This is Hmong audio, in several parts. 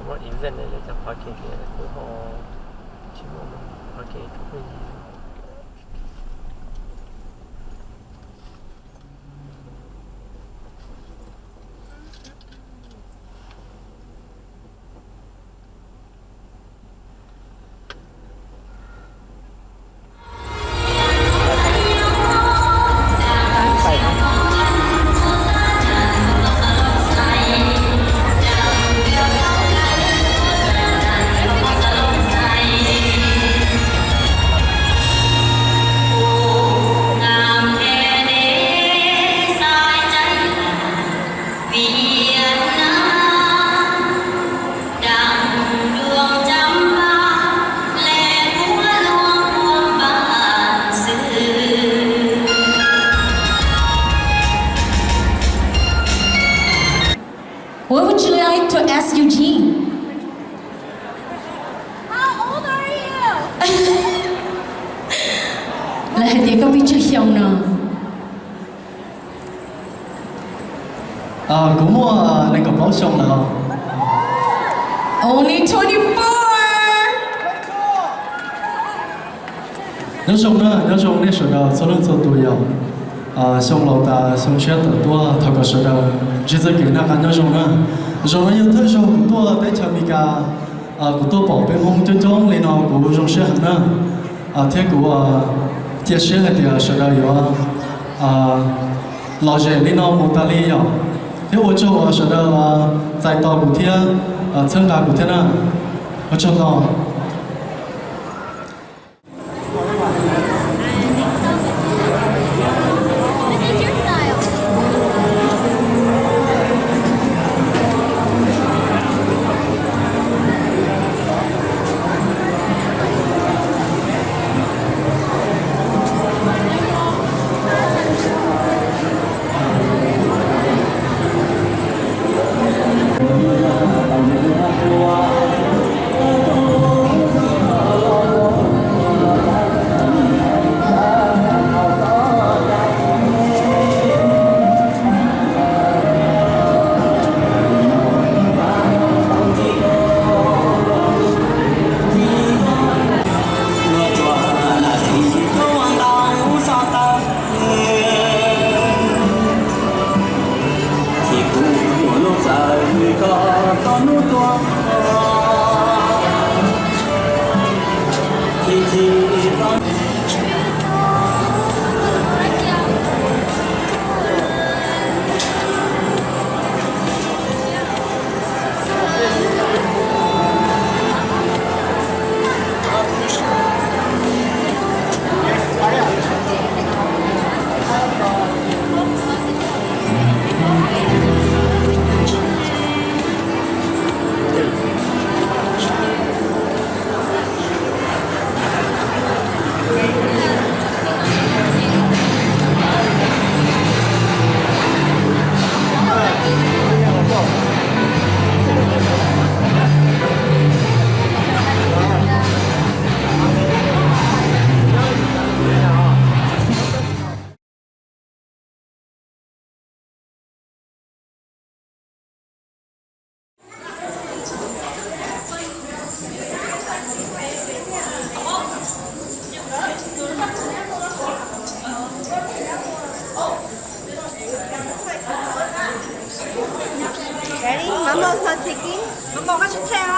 Muaj event ne, lawv cov qhov kev kev kuj ho tsis muaj qhov kev rau peb. What would you like to ask Eugene? How old are you? Lawv hais tias koj pib tsawg xyoo no? Kuv muaj nees nkaum plaub xyoo lawm. Only twenty-four. Nyob zoo na, nyob zoo nej sawv daws txhua leej txhua tus yom. Xyoo laus tas xyoo tshiab tawm tuaj, thov kom sawv daws ntsib txoj kev noj qab nyob zoo na. Zaum no yog thawj zaug kuv tuaj teb chaws Amelikas, kuv tuaj pom peb Hmoob coob coob li no kuv zoo siab heev na. Thiab kuv cia siab hais tias sawv daws yuav lom zem li no mus tas li yom. Thiab ua tsaug uas sawv daws txais tos kuv thiab txhawb nqa kuv thiab na. Ua tsaug ntau. Ready? Mamo, no taking. Mamo, watch your tail.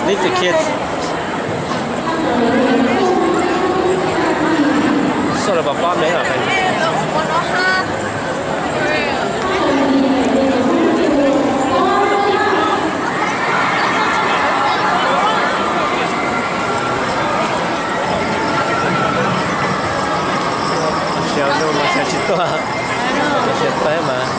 Leave the kids. Solo papá me hả? Xyov no mas xyov tsis tuaj, xyov tuaj mas.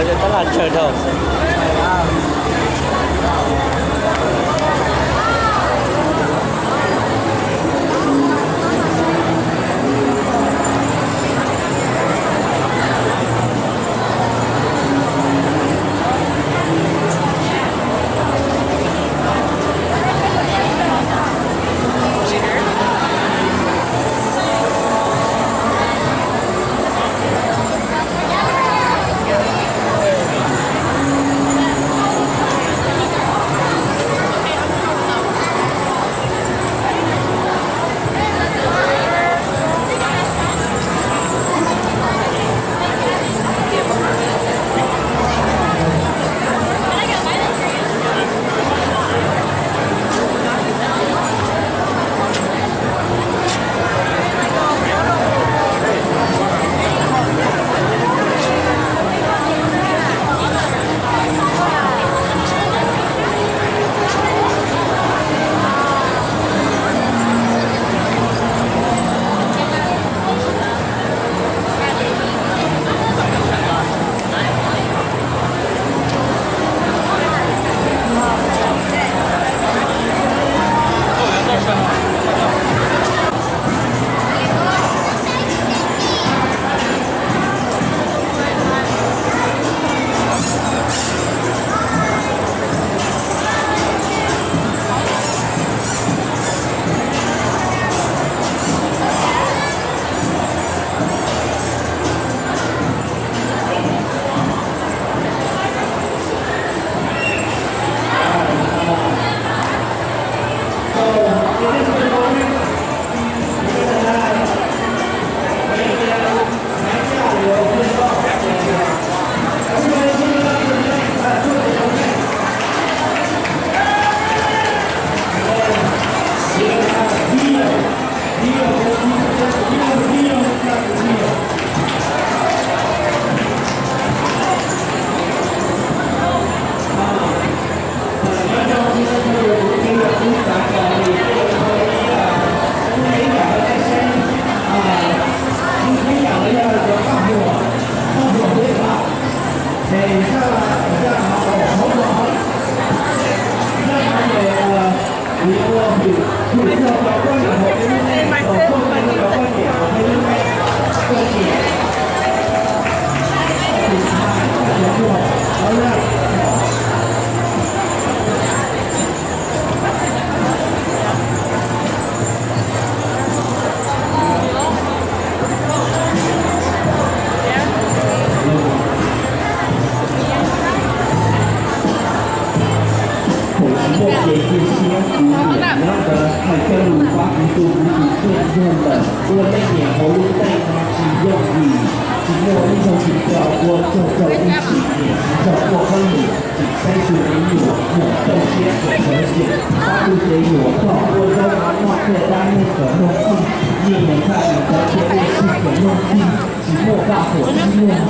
Tab laj tsawg dhau. Thaum tsis muaj kev cia siab, kuv niam nyob ntawd hais coj lus pab kuv tu kuv tus kheej yog lawm. Ua leej niam hauv lub neej no tsis yooj yim, tsis muaj ib zaug tsis txaus ua tsaug rau ib sim niam tsis txaus ua hauj lwm, tsis xeeb tsis me nyuam, muam rau siab txawv xeeb, pab tu cev yuam tog ua zaub mov noj thiaj dab neeg kom luag txij, niaj mus tshaj mus ntawd thiaj ua txij kom luag txij. Tsis muaj vaj huam tsis muaj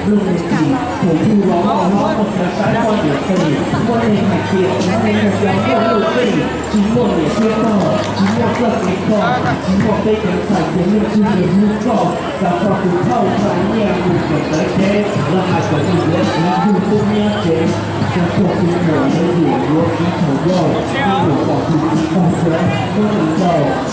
nplooj me ntsis, thaum twg los muaj hlob muaj ntxhais saib poj niam qis, muaj neeg hais tias txiv neej yog cov muaj luj qij, tsis muaj niam thiab pog, tsis muaj txoj kev kho, tsis muaj peb cov ntxhais ces yeej tsis yog hlub koj. Xav txog tus phauj txhais nyiaj mus kawm ntawv tsheb, los hais kom tus yuav txiv yug tub nyab tsev. Xav txog tus muam ntawd yuam yuav txiv thaum yau, ib yuam pom tus txiv tog tsev muab nws ntaus.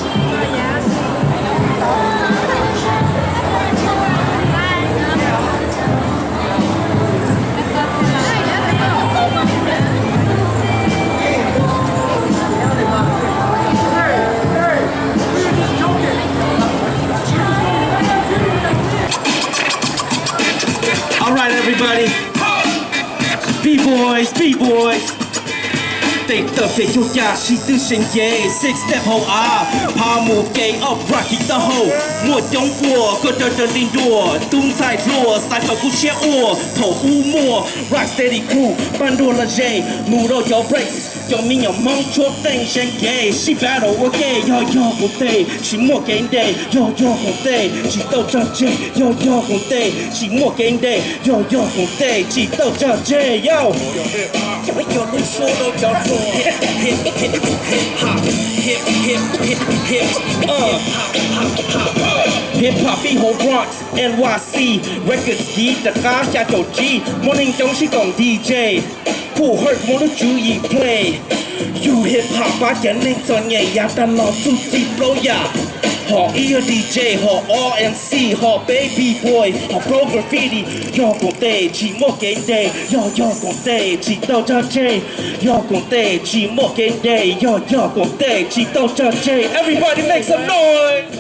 All right, everybody. Big boys, big boys. Tej tawm fem caug ca sib twb seev cev, six step hauv av, pha mus kev up rocky taub hau. Muaj coob ua koj raws raws li nruas, tub ntxhais hluas xaiv fawm kub tshiab ua. Thaum ub muaj rock steady crew, pab nruas lom zem mus rau cov breaks. Cov me nyuam Hmoob tshuab teej seev kev, sib battle ua ke, yog yog koom tes tsis muaj kev ntes, yog yog koom tes tsis tau tso tseg, yog yog koom tes tsis muaj kev ntes, yog yog koom tes tsis tau tso tseg. Yo, hip hop pib hauv Bronx, N Y C, records kiv rov qab xya caum tsib, muaj neeg coob sib koom D J, Phu Herc muaj lub tswv yim play. Yug hip hop pab cov neeg txom nyem yav tag los txuj ci plaub yam, hom ib yog D J, hom ob M C, hom peb B-boy, hom plaub graffiti. Yog koom tes tsis muaj kev ntes, yog yog koom tes tsis tau tso tseg, yog koom tes tsis muaj kev ntes, yog yog koom tes tsis tau tso tseg. Everybody make some noise.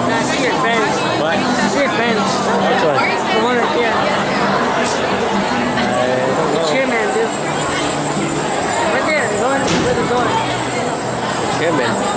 Nah, see your fence. What? See your fence. Which one? The one right there. The chairman, dude. Right there, the one with the door. Chairman.